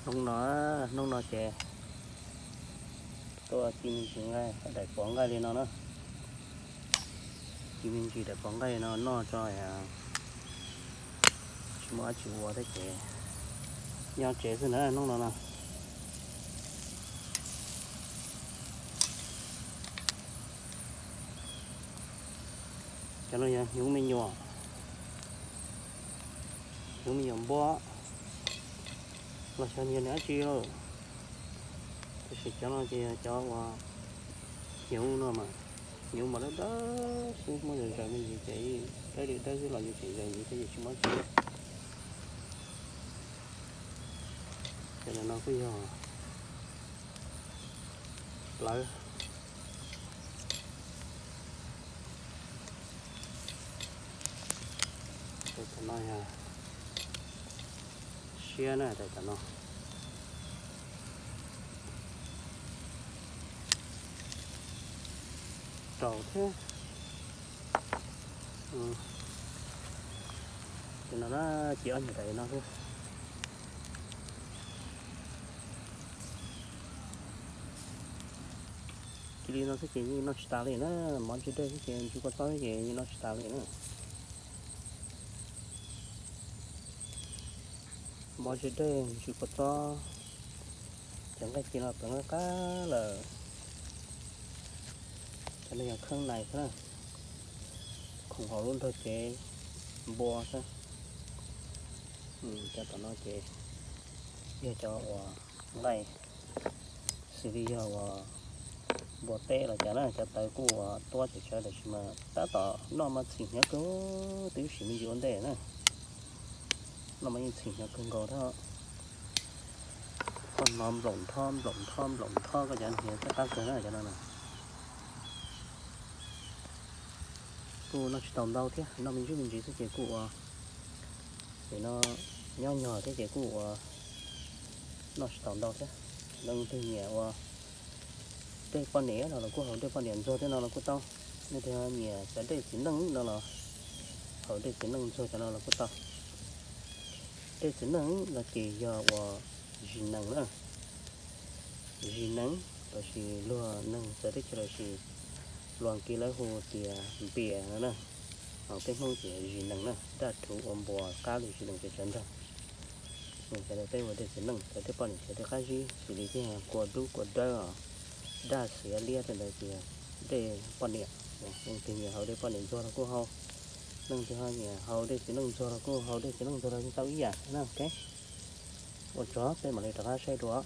Hnub no, hnub no ces tuaj ci me ntsis nqaij, daim pov nqaij li no na. Ci me ntsis daim pov nqaij no noj tso, tsis muaj dab tsi ua thiab ces nyob tsev xwb na hnub no no. Cov no yog hnyuv me nyuam, hnyuv me nyuam npua los xyov nyias nws dab tsi lauj. Tab sis cov no ces yog cov uas hnyuv no mas, hnyuv mas dawb dawb xwb, muab zaws zaws me ntsis ces dawb li dawb xwb los yus tseem zaws ntxiv thiab yus tsis muab tso. Cov no kuj yog plawv. Tam no yog siab na, tam no rau thiab. Ces no na, ces ob nyuag daim no xwb. Cia li no xwb ces yeej noj tsis tas li na, mov ntsis dej xwb ces ntsis kua txob xwb ces yeej noj tsis tas li na. Mov ntsis dej ntsis kua txob, cov nqaij ci no pem nqaj qab lawm. Cov no yog kheeb nais xwb na, khoom hauv lub nrog cev npua xwb. Cov tom no ces yog cov uas nqaij xws li yog uas npua teb los cas na, cov tawv kuj uas tuab tsawv tsawv tab sis mas tab tom noj mas txhim hnyav kawg, twb sim me ntsis ua ntej na. Noj mas yeej txhim hnyav kawg nkaus thiab. Koj hnov nploom nrhob nploom nrhob nploom nrhob koj cov hniav txhawj qab kawg na cov no na. Kuj noj tsis tau ntau thiab, noj me ntsis me ntsis xwb ces kuj ua, ces no nyob nyog thiab ces kuj ua noj tsis tau ntau thiab. Leej twg nyiam ua dej poj niam no los kuj haus dej poj niam ntxuag tej no los kuj tau. Leej twg nyiam cov dej txiv neej no los haus dej txiv neej ntxuag cov no los kuj tau. Dej txiv neej no ces yog uas zis nees na. Zis nees lossis luag neeg txawv teb chaws lossis luag kiv lawv hu tias npias no na. Ho peb Hmoob ces zis nees na, daj rhuv ua npuas qab li zis nees ces tsawv nrog. Cov peb ua dej txiv neej, cov dej poj niam ces dej qab zib xws li tiag kua dub kua dawb os, daj xiav liab tej ntawd ces dej poj niam. Leej twg nyiam haus dej poj niam ntxuag los kuj haus, leej twg ho nyiam haus dej txiv neej ntxuag los kuj haus, dej txiv neej ntxuag los yeej tau ib yam na. Ua tso peb mam li rov qab saib dua.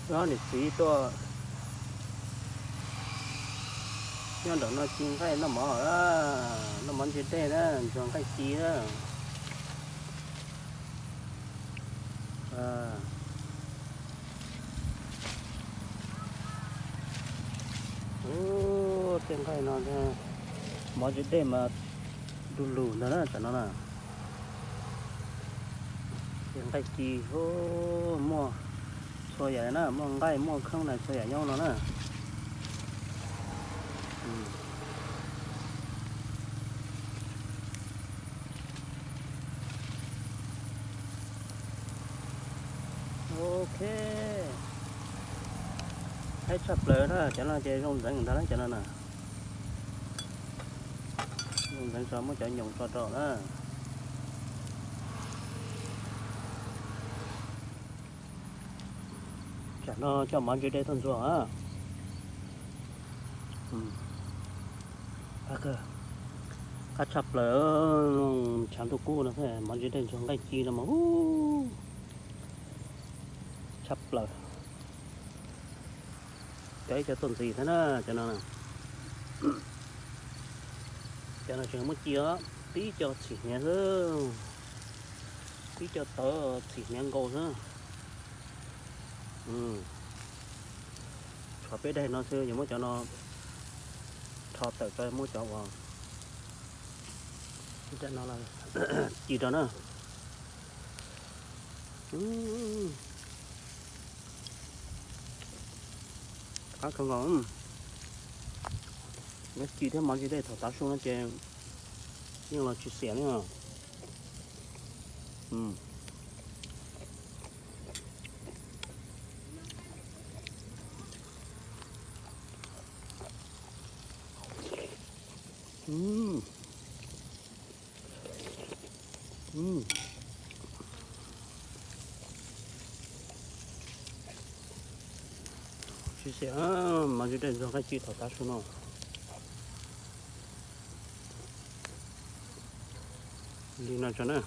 Ob niam txiv tuaj nyob nraum no ci nqaij noj mov, noj mov ntsis dej na, ntxuag nqaij ci na. Ub, tej nqaij no, mov ntsis dej mas du lug ntag na tam no na. Tej nqaij ci, muaj txhua yam na, muaj nqaij muaj kheeb na, txhua yam nyob no na. Ok, haib tshaj plaws na, cov no ces zoo ntxeev ntag na cov no na. Ntxeev tso muab cov nyoos tso rau na. Tsam no coj mov ntsis dej tuaj ntxuag a. Qab tshaj plaws, tshav ntuj kub no, mov ntsis dej ntxuag nqaij ci no mas tshaj plaws. Cov ib co tuaj ntxiv thiab na, cov no. Cov no tseem muab ci os, tib co txhim hniav xwb, tib co tawv txhim hniav nkaus xwb. Tshuav peb daim no xwb, yuav muab cov no rho tawm tso, muab cov uas no ci rau na. Qab kawg nkaus. Nqaij ci thiab mov ntsis dej thaum tav su no ces yeej los tsis xiam li. Tsis xiam, mov ntsis dej ntxuag nqaij ci thaum tav su no. Li no tso na.